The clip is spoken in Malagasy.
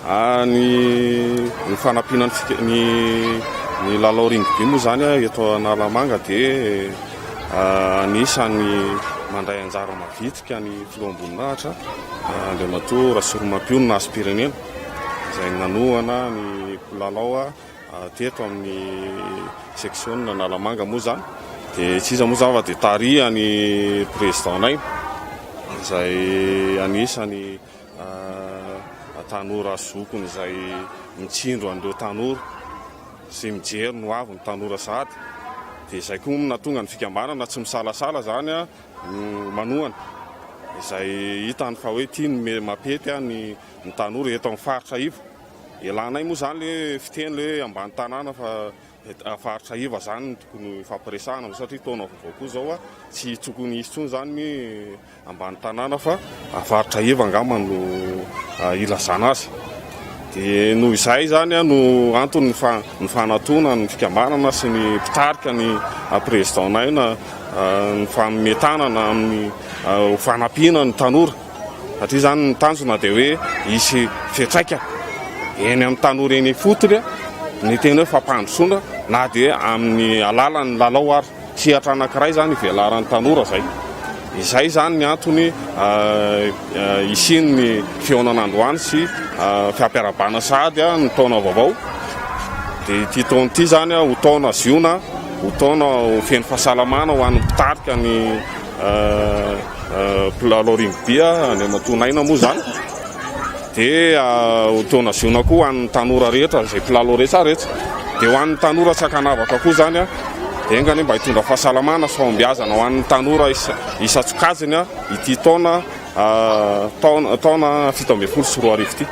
Ny ny fanampiana ny ny lalao rugby moa izany eto Analamanga dia anisan'ny mandray anjara mavitrika ny filoham-boninahitra Andriamatoa Rasolomampionona Hasimpirenena izay nanohana ny mpilalao teto amin'ny seksiona Analamanga moa izany dia tsy iza moa izany fa dia tarihan'ny président-nay izay anisan'ny tanora zokiny izay mitsindro an'ireo tanora sy mijery ny hoavin'ny tanora sahady dia izay koa no nahatonga ny fikambanana tsy misalasala izany no manohana izay hitany fa hoe ity no mampety ny tanora eto amin'ny faritra iva. Ialànay moa izany ilay fiteny ilay hoe ambany tanàna fa faritra iva izany no tokony hifampiresahana satria taona vaovao koa izao tsy tokony hisy intsony izany ny ambany tanàna fa faritra iva angamba no ilazana azy. Dia noho izay izany no antony ny fanatona ny fikambanana sy ny mpitarika ny président-nay na ny fanome tanana amin'ny ho fanampiana ny tanora satria izany ny tanjona dia hoe hisy fiantraikany eny amin'ny tanora eny ifotony ny tena hoe fampandrosoana na dia amin'ny alalan'ny lalao ary. Sehatra anankiray izany ivelaran'ny tanora izay. Izay izany ny antony hisian'ny fihaonana androany sy fampiarahabana sahady ny taona vaovao. Dia ity taona ity izany ho taona ziona, ho taona ho feno fahasalamana ho an'ny mpitarika ny mpilalao rugby, Andriamatoa Naina moa izany. Dia ho taona ziona koa ho an'ny tanora rehetra, izay mpilalao rehetra rehetra. Dia ho an'ny tanora tsy ankanavaka koa izany, dia enga anie mba hitondra fahasalamana sy fahombiazana ho an'ny tanora isan-tsokajiny ity taona taona 2017 ity.